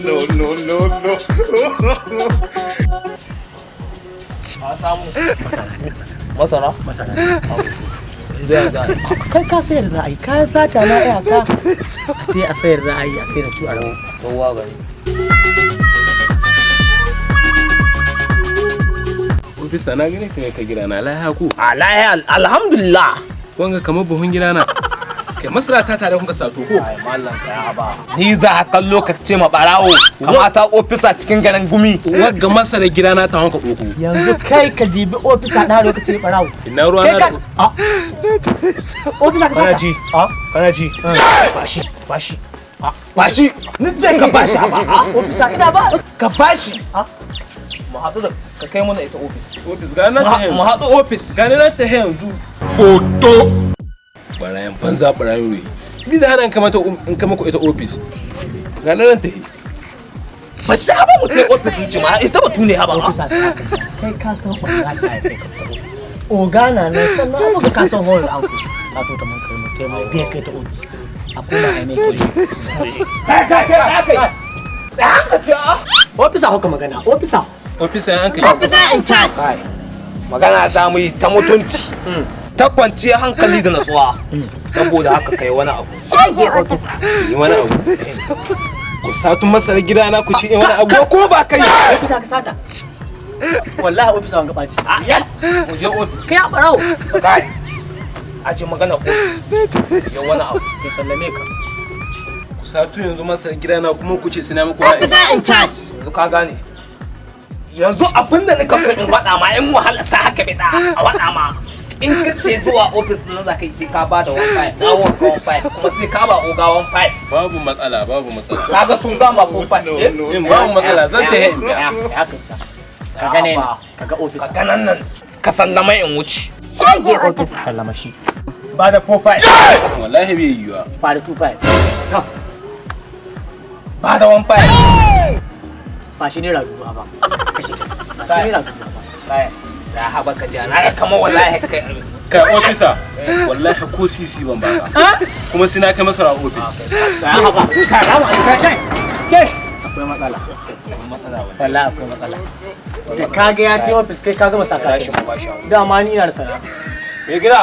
No, no, no, no. Ka samu masara? Masara. Zai ga. Kai, ka sayar za a yi kayan sata na iyaka, a te a sayar za a yi, a sayar da su a rawa. Kowa gani. Ofisa, na gane ka ka gida na lahiya ko? Alahi, alhamdulillah. Wanga kamar buhun gida na. Kai, masara ta tare kun ka sato ko? Ai mallam, tsaya ba. Ni za a kallo ka ce ma barawo kamata ofisa cikin garin Gumi? Wagga masara gida na ta wanka koko. Yanzu kai ka dibi ofisa na lokaci barawo? Ina ruwa Kai na ka da a ofisa ka Kana sata? ji? Kana ji? Bashi, bashi. Bashi. Ni ce ka bashi ba. Ofisa ina ba. Ka bashi. Mu haɗu da ka kai mana ita ofis. Ofis ga nan ta Mu yanzu. haɗu ofis. Ga nan ta yanzu. Foto. Barayan banza, barayan ruhi. Bi da hana kamata in kama ku ita ofis. Ga nan ta yi. Ba shi ba, mu kai ofis in ce ma ita batu ne haba. Ofisa, kai ka san oga ta kai ka ofis. Oga na nan, sannan abu ka san hall an ku ka to ta mun kai mu kai mu dai kai ta ofis a koma ai mai kai. Kai, kai, kai, kai. Tsaya ka ce a. Ofisa, haka magana ofisa. Ofisa an kai. Officer in charge. Magana za mu yi ta mutunci, ta kwanciyar hankali da natsuwa, saboda haka kai wani abu. Yi wani abu. Ku sato masara gida na ku ci in wani abu. Ko ba kai. Ofisa ka sata? Wallahi ofisa wanga ɓaci. Mu je ofis. Kai a ɓarawo. Kai, aje magana ofis ya wani abu. Ya sallame ka. Ku sato yanzu masara gida na kuma ku ce sai na muku wani abu. Yanzu ka gane, yanzu abin da nika so in faɗa ma, in wahala ta haka bai da a faɗa ma, in ka ce zuwa ofis na za ka yi, sai ka ba da 1.5 na wanka, 1.5 kuma sai ka ba oga 1.5. Babu matsala, babu matsala. Kaga sun gama 4.5, eh? In babu matsala, zan ta in biya. Ya ka ca ka gane ni ka ga ofisa. Ka ganan nan, ka sallama in wuce. Sallama shi. Ba da 4.5. Wallahi bai yiwuwa. Ba da 2.5. Ba da 1.5. Ba shi naira 1000 ba, kashe ta ba shi naira 1000 ba. Kai, da haba ka ji na ga kamar wallahi kai. Kai ofisa, wallahi ko sisi ban baka. Kuma sai na kai masara ofis. Ya haba kai, kai, kai, akwai matsala, wallahi akwai matsala. Da ka ga ya je ofis, kai ka gama saka. Shi mu ba shi. Dama ni ina da sana'a. Mai gida.